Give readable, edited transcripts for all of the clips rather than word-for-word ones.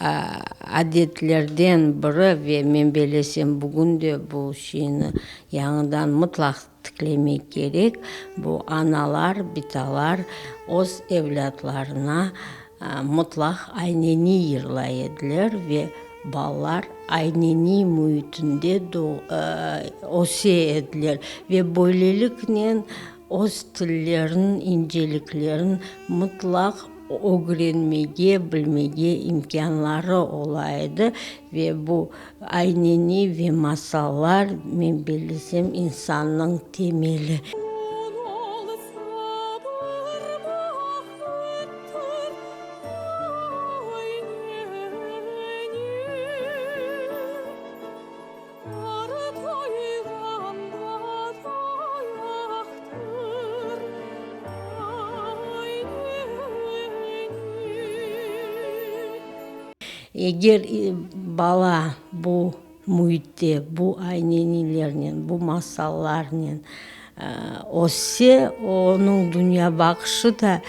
Adetlerden biri ve men bellesem bugün de bu şeyni yañıdan mıtlaq tiklemek kerek, bu analar, bitalar öz evlâtlarına mıtlaq ayneniy yırlay ediler ve balalar ayneniy müitinde öse ediler ve böyleliknen öz tilleriniñ inceliklerini mıtlaq ögrenmege, bilmege imkânları ola edi ve bu ayneni ve masallar, men bellesem, insannıñ temeli. Eger bala bu müitte, bu aynenilernen, bu masallarnen össe, onıñ dünyabaqışı da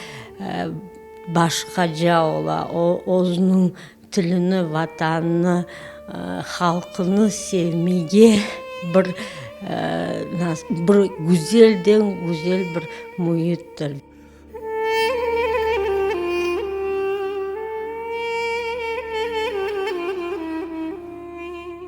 başqaca ola, o özüniñ Tilini, Vatanını, halqını sevmege bir bir güzelden güzel bir müittir.